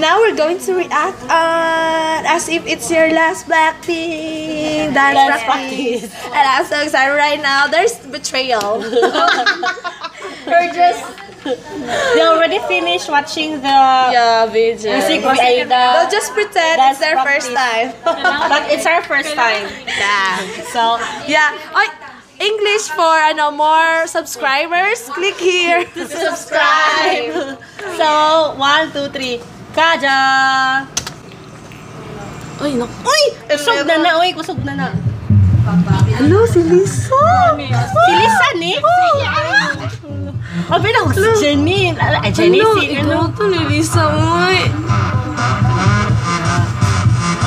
Now we're going to react on As If It's Your Last Blackpink dance, Dance practice. And I'm so excited right now. There's betrayal. We're just They already finished watching the yeah, video. music video. They'll just pretend Dance it's their first time. practice. But it's our first time. Yeah. So, Yeah. Ay, English for ano, more subscribers. Click here to subscribe. So, one, two, three. 가자! Ay, naku. Uy! Kusog na na, uy. Kusog na na. Hello, si Lisa. Si Lisa ni? Oh, pero si Jenny. Ay, Jenny, Hello, si ikaw ano? To ni Lisa, uy.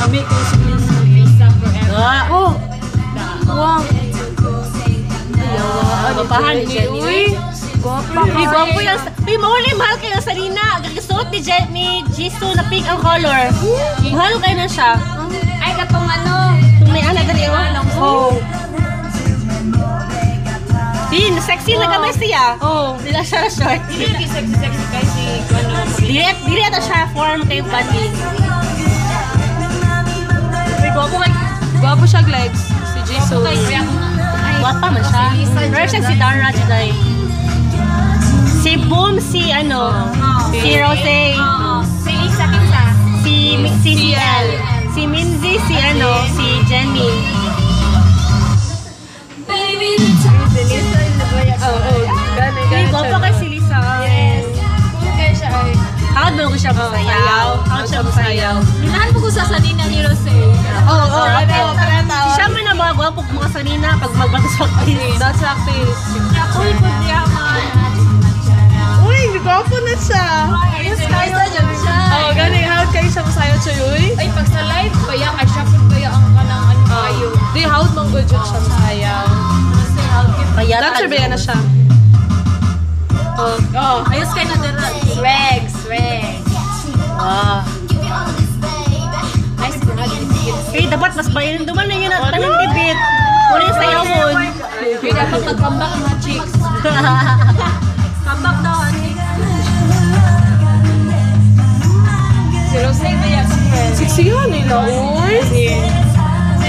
Mami ko si Lisa forever. Ah, Oh. Wow. Gwapahan ni Jenny. Uy. Gwapo. Uy, gwapo yung. Uy, mauli, mahal kayo sa Sarina. Gagasuot ni, ni Jisoo na pink ang color. Mahal kayo na siya. Ay, katong ano. Kung may anak dali, oh. Oh. Tin, sexy na gamay siya. Oh. Dila siya short. Dili sexy sexy kay si ano. Dili, dili ata siya form kay body. Uy, gwapo kay. Gwapo siya, legs. Si Jisoo. Kay Gwapa man siya. Pero siya si Dara Juday. Si Boom, si ano, si Rose, Si Lisa kinsa. Si si CL, si Minzy, si ano, si Jenny. Oh. Gani, Uy, gani. gwapa kay si Lisa. Yes. Cool kay siya ay. Hawad mo ko siya masayaw. Hawad siya masayaw. Ginahan mo ko sa sanina ni Rose. Oh. Pareho, pareho. Siya man ang mga gwapo mga sanina pag magbatas practice. Dance practice. Cool po diya man. Uy, gwapo na siya. Ayos kayo siya. Oh, gani. Hawad kayo siya masayaw siya, uy. Ay, pag sa live baya kay siya pud baya ang kanang ano kayo. Di, hawad mong good yun siya masayaw. Kaya Dancer ba yan na siya? Oh. Oh, ayos kay na dira. Swag, swag. Ah. Nice brad. Eh, dapat mas bayan duman na yun at tanong tibit. Wala yung sayaw mo. Uy, dapat mag-comeback ang mga chicks. Comeback daw ang chicks. Si Rose ba yan? Siksihan nila, uy. Si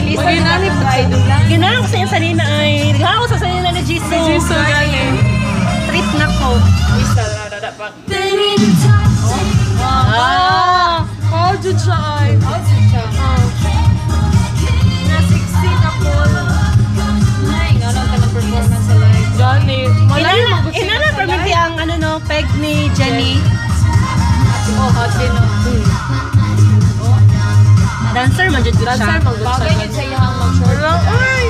Lisa Uy, nani pa. idol lang. Ginawa ko sa iyong sanina ay. Ginawa ko sa sanina ni Jisoo. Jisoo, gani. Trip na ko. Lisa, dapat. Ah. Oh, jud siya ay. Oh, siya. Na 16 ako. Ay, nga lang ka ng performance sa live. Gani. Malayo Inana, mo gusto. inana permiti ang ano no, peg ni Jenny. Oh, hot din, no? Dancer man jud siya. Dancer man gud siya. Bagay yun sa iyang mag-short. Ay,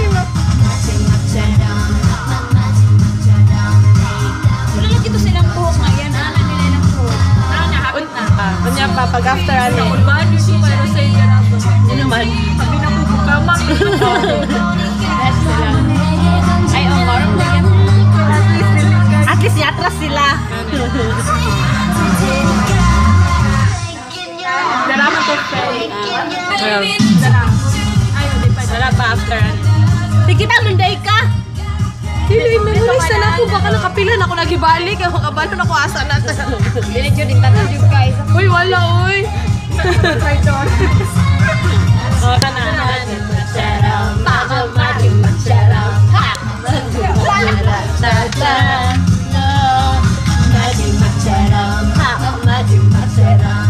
Wala lang dito silang buhok nga yan. Ana nila ng buhok. Ana, hapit na. Kanya pa, pag after ano. Kulbaan yun siya, pero sa iyo na. Ano naman? Sabi na kukama. Yes, sila. Ay, oh, marang na yan. At least yatras sila. Dara man to, friend. Dara pa after ano. Di kita munday ka. Dili, memorize na ako. Baka nakapila na ako nagibalik. Ako kabalo na ko asa na. Dili jud intanan jud ka isa. Uy, wala, uy. Oh, kana.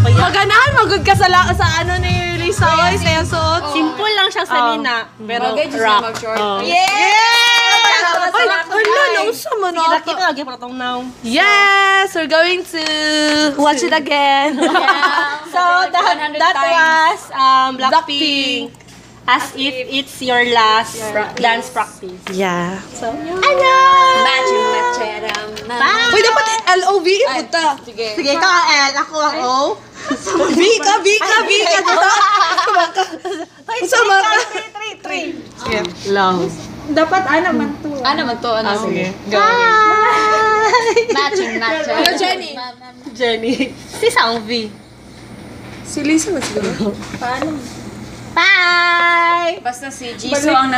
Maganahan, magud ka sa, sa ano ni Lisa, oy, sa iyang suot. Simple lang siya sanina, pero Bagay jud siya rock. mag-short. Oh. Yeah! Ay, hala, nausa man Kita ako. kita lagi patong now. Yes, we're going to watch it again. So that 100 that times. was Blackpink. As If It's Your Last Dance Practice. Yeah. So, Bye. Uy, dapat L-O-V-E punta. Sige. Sige, ikaw ang L, ako ang O. V ka, V ka, V ka. Sama ka. Sama ka. 3, 3, 3. Love. Dapat ana man to. Ano man to? Ano? Sige. Go. Matching, matching. Hello, Jenny. Jenny. Si Sang V. Si Lisa na siguro. Bye! Basta si Jisoo ang